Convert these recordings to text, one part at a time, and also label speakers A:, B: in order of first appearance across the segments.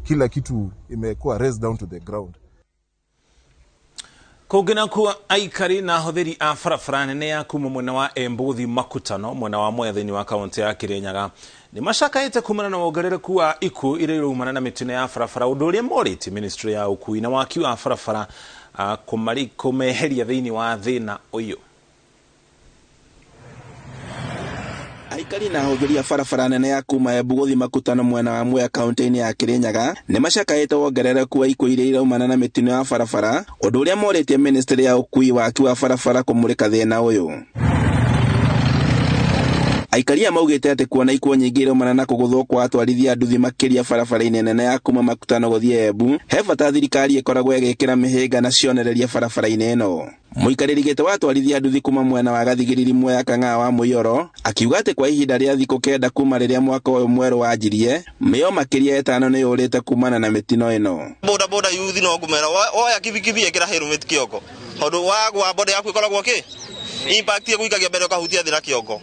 A: Kila kitu imekuwa raised down to the ground.
B: Kũngĩ nakuo, aikari na ahũthĩri a barabara nene ya kuma mwena wa Embu gũthiĩ Makutano mwena wa Mwea thĩinĩ wa kaunti ya Kirinyaga nĩ macakaĩte kumana na wongerereku wa ikuũ iria iraumana na mĩtino ya barabara, ũndũ ũrĩa morĩtie ministry ya ũkui na waki wa barabara kũmeheria thĩinĩ wa thĩna ũyũ.
C: Aikari na ahũthĩri a barabara nene ya kuma Embu gũthiĩ Makutano mwena wa Mwea kaunti-inĩ ya Kirinyaga nĩ macakaĩte wongerereku wa ikuũ iria iraumana na mĩtino ya barabara, ũndũ ũrĩa morĩtie ministry ya ũkui waki wa barabara kũmũrĩka thĩna ũyũ. Aikari aya maugĩte atĩ kuona ikuũ nyingĩ iraumana na kũgũthwo kwa atwarithia nduthi makĩria barabara-inĩ nene ya kuma Makutano gũthiĩ Embu, he bata thirikari ĩkoragwo ĩgĩkĩra mĩhĩnga na cionereria barabara-inĩ ĩno. Mũikarĩri gĩtĩ wa atwarithia nduthi kuma mwena wa Gathigiriri Mwea Kang'aa wa Mũiyũro akiuga atĩ kwa ihinda rĩa thikũ 9 kuma rĩrĩa mwaka ũyũ mwerũ wanjirie, mĩoyo makĩria 5 nĩ yũrĩte kumana na mĩtino ĩno.
D: Boda boda yuthi no ngũmera woya kibikibi ĩkĩra helmet kĩongo, tondũ wagwa boda yaku ĩkoragwo kĩ impact ĩgũikagia mbere ũkahutia thĩ na kĩongo.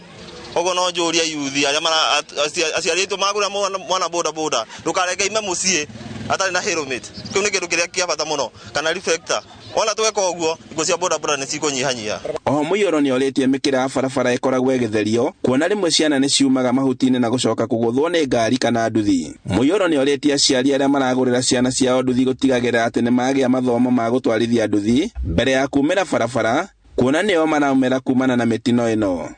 D: Ũguo no njũrie yuthi arĩa aciari aitũ magũra mwana boda boda ndũkareke ime mũciĩ atarĩ na helmet. Kĩu nĩ kĩndũ kĩrĩa kĩa bata mũno, kana reflector. Wona tweka ũguo ikuũ cia boda boda nĩ cikũnyihanyiha.
C: Oho Mũiyũro nĩ orĩtie mĩkĩra ya barabara ĩkoragwo ĩgĩtherio, kuona rĩmwe ciana nĩ ciumaga mahuti-inĩ na gũcoka kũgũthwo nĩ ngari kana nduthi. Mũiyũro nĩ orĩtie aciari arĩa maragũrĩra ciana ciao nduthi gũtigagĩrĩra atĩ nĩ magĩa mathomo ma gũtwarithia nduthi mbere ya kumĩra barabara, kuona nĩo maraumĩra kumana na mĩtino ĩno.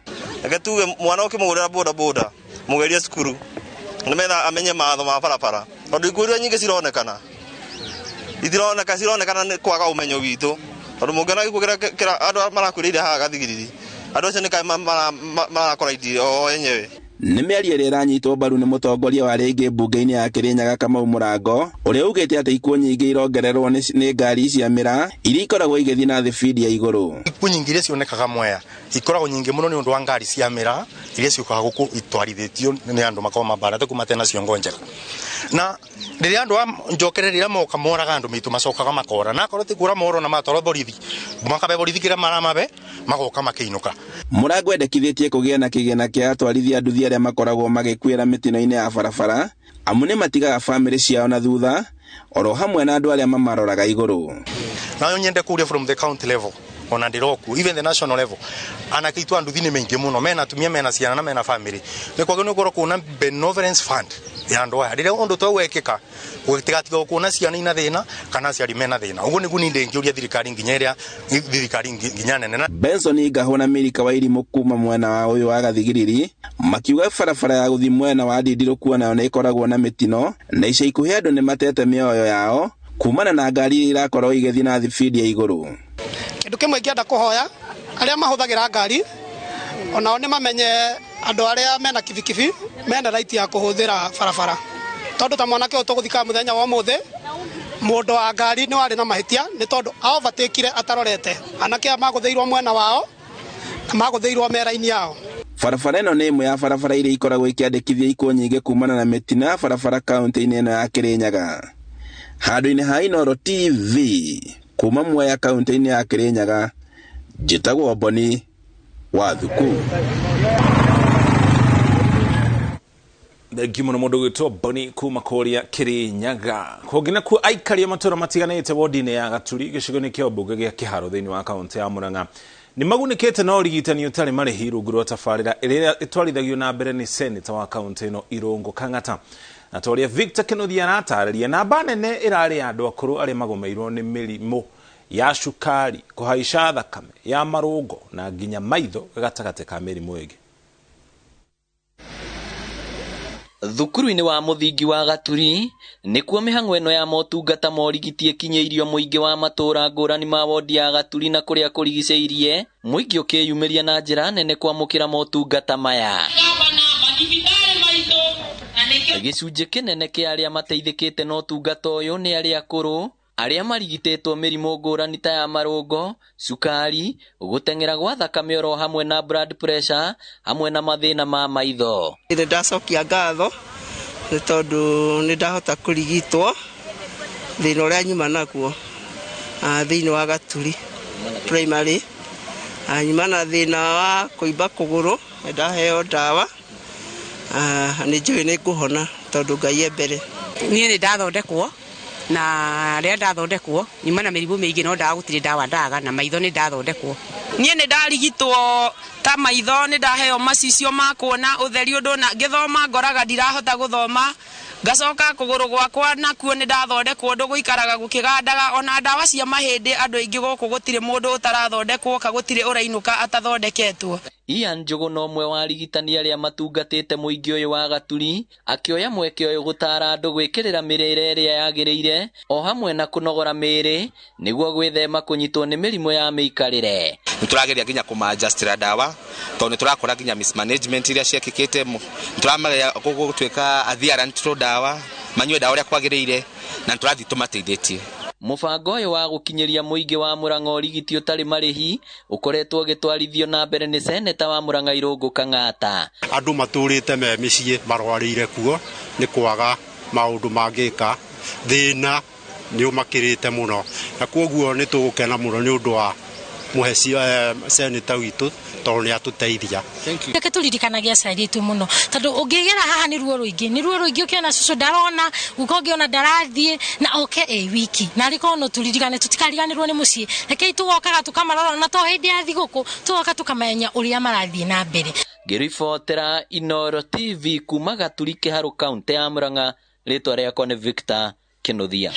D: Reke tuge mwana ũkĩmũgũrĩra boda boda mũgerie cukuru nĩmetha amenye mawatho ma barabara, tondũ ikuũ iria nyingĩ cironekana itironeka, cironekana nĩ kwaga ũmenyo witũ, tondũ mũngĩona gĩkuũ kĩrĩa andũ marakuĩrĩire haha Gathigiriri, andũ acio nĩ kaĩ marakora indi o enyewe.
C: Nĩ mĩario ĩrĩa ĩranyitwo mbaru nĩ mũtongoria wa rĩngĩ mbunge-inĩ ya Kirinyaga Kamau Mũrango, ũrĩa ugĩte atĩ ikuũ nyingĩ irongererwo nĩ ngari cia mĩraa iria ikoragwo igĩthiĩ na thibindi ya igũrũ.
E: Ikuũ nyingĩ iria cionekaga Mwea ikoragwo nyingĩ mũno nĩ ũndũ wa ngari cia mĩraa iria ciũkaga gũkũ itwarithĩtio nĩ andũ makoragwo mambarate kuma tena ciongo njega. Na rĩrĩa andũ a njokere rĩrĩa moka moraga andũ maitũ macokaga makora, na akorwo ti kũra moro na matwarwo borithi, makabe borithi kĩrĩa maramabe magoka makĩinũka.
C: Mũrango endekithĩtie kũgĩa na kĩgĩna kĩa atwarithia nduthi arĩa makoragwo magĩkuĩra mĩtino-inĩ ya barabara, amu nĩ matigaga bamĩrĩ ciao na thutha oro hamwe na andũ arĩa mamaroraga igũrũ.
E: Na nyende kũria from the county level ona ndĩroku even the national level, anake itũ a nduthi nĩ maingĩ mũno, mena atumia, mena ciana na mena family. Nĩ kwagĩrĩirwo nĩ gũkorwo kwĩna benevolence fund ya andũ aya rĩrĩa ũndũ ta ũyũ wekĩka, gũtigatiga kuona ciana ina thĩna kana aciari mena thĩna. Ũguo nĩguo niĩ ndĩngĩũria thirikari nginya ĩrĩa thirikari nginya nene. Na
C: Benson Ngahũ na Milika Wairimu kuma mwena wa ũyũ wa Gathigiriri makiuga barabara ya gũthiĩ mwena wa Ndindirũ kuona nĩ ĩkoragwo na mĩtino, na ica ikuhĩ andũ nĩ matete mĩoyo yao kumana na ngari iria irakorwo igĩthiĩ na thibindi ya igũrũ.
F: Kĩndũ kĩmwe ingĩenda kũhoya arĩa mahũthagĩra ngari onao nĩ mamenye andũ arĩa mena kibikibi mena right ya kũhũthĩra barabara, tondũ ta mwanake ũyũ tũgũthikaga mũthenya wa ũmũthĩ, mũndũ wa ngari nĩ warĩ na mahĩtia nĩ tondũ overtakeire atarorete. Anake aya magũthĩirwo mwena wao na magũthĩirwo me raini yao.
C: Barabara ĩno nĩ ĩmwe ya barabara iria ikoragwo ikĩandĩkithia ikuũ nyingĩ kumana na mĩtino ya barabara kaunti-inĩ ĩno ya Kirinyaga. Handũ-inĩ ha Inooro TV kuma Mwea kaunti-inĩ ya Kirinyaga, njĩtagwo Boni wa Thuku.
B: Thengiũ mũno mũndũ ũgwĩtwo Boni kuma kũrĩa Kirinyaga. Kũngĩ nakuo aikari a matũũra matiganĩte wodi-inĩ ya Gaturi gĩcigo-inĩ kĩa ũmbunge gĩa Kĩharũ thĩinĩ wa kaunti ya Murang'a nĩ magunĩkĩte na ũrigitani ũtarĩ marĩhi rungu rwa tabarĩra ĩrĩa ĩtwarithagio na mbere nĩ seneta wa kaunti ĩno Irũngũ Kang'ata. Na ta ũrĩa Victor Kĩnuthia aratarĩria, namba nene ĩrarĩ ya andũ akũrũ arĩa magũmĩirwo nĩ mĩrimũ ya cukari, kũhaica thakame, ya marũngo na nginya maitho gatagatĩ ka mĩrimũ ĩngĩ.
G: Thukuru-inĩ wa mũthingi wa Gaturi nĩkuo mĩhang'o ĩno ya motungata ma ũrigiti ĩkinyĩirio mũingĩ wa matũũra ngũrani ma wodi ya Gaturi na kũrĩa kũrigicĩirie, mũingĩ ũkĩyumĩria na njĩra nene kwamũkĩra motungata maya. Gĩcunjĩ kĩnene kĩa arĩa mateithĩkĩte na ũtungata ũyũ nĩ arĩa akũrũ, arĩa marigitĩtwo mĩrimũ ngũrani ta ya marũngo, cukari, gũteng'era gwa thakame oro hamwe na blood pressure, hamwe na mathĩna ma maitho.
H: Nĩ ndacokia ngatho nĩ tondũ nĩ ndahota kũrigitwo thĩna ũrĩa nyuma naguo, thĩinĩ wa Gaturi primary. Nyuma na thĩna wa kũimba kũgũrũ, nĩ ndaheo ndawa, nĩ njũĩ nĩ ngũhona tondũ Ngai e mbere.
I: Niĩ nĩ ndathondekwo na rĩrĩa ndathondekwo nyuma na mĩrimũ mĩingĩ, no ndawa gũtirĩ ndawa ndaga, na maitho nĩ ndathondekwo.
J: Niĩ nĩ ndarigitwo ta maitho, nĩ ndaheo macicio ma kuona ũtheri ũndũ na ngĩthoma ngoraga ndirahota gũthoma, ngacoka kũgũrũ gwakwa nakuo nĩ ndathondekwo ũndũ gũikaraga gũkĩgandaga, ona ndawa cia mahĩndĩ. Andũ aingĩ gũkũ gũtirĩ mũndũ ũtarathondekwo ka gũtirĩ ũrainũka atathondeketwo.
G: Ian Njũgũna, ũmwe wa arigitani arĩa matungatĩte mũingĩ ũyũ wa Gaturi, akĩoya mweke ũyũ gũtara andũ gwĩkĩrĩra mĩrĩre ĩrĩa yagĩrĩire o hamwe na kũnogora mĩĩrĩ nĩguo gwĩthema kũnyitwo nĩ mĩrimũ ya mĩikarĩre.
K: Nĩ tũrageria nginya kũmaadjustĩra ndawa tondũ nĩ tũrakora nginya mismanagement iria ciekĩkĩte. Nĩ tũramageria gũtuĩka adherent to ndawa, manyue ndawa ũrĩa kwagĩrĩire, na nĩ tũrathiĩ tũmateithĩtie.
G: Mũbango ũyũ wa gũkinyĩria mũingĩ wa Murang'a ũrigiti ũtarĩ marĩhi ũkoretwo ũgĩtwarithio na mbere nĩ seneta wa Murang'a Irũngũ Kang'ata.
L: Andũ matũrĩte me mĩciĩ marwarĩire kuo nĩ kwaga maũndũ mangĩka, thĩna nĩ ũmakĩrĩte mũno, na kwoguo nĩ tũgũkena mũno nĩ ũndũ wa mũheci seneta witũ tondũ nĩ atũteithia.
M: Reke tũririkanagia aciari aitũ mũno, tondũ ũngĩgera haha nĩ ruo rũingĩ, nĩ ruo rũingĩ ũkĩona cũcũ ndarona, guka ũngĩona ndarathiĩ na oke ĩ wiki, na arĩ no tũririkane tũtikariganĩrwo nĩ mũciĩ. Rekei tũgokaga tũkamarora, na to hĩndĩ ya thigũkũ, tũgoka tũkamenya ũrĩa marathiĩ na mbere.
G: Ngĩribotera Inooro TV kuma Gaturi, Kĩharũ, kaũntĩ ya Murang'a, rĩtwa rĩakwa nĩ Victor Kĩnuthia.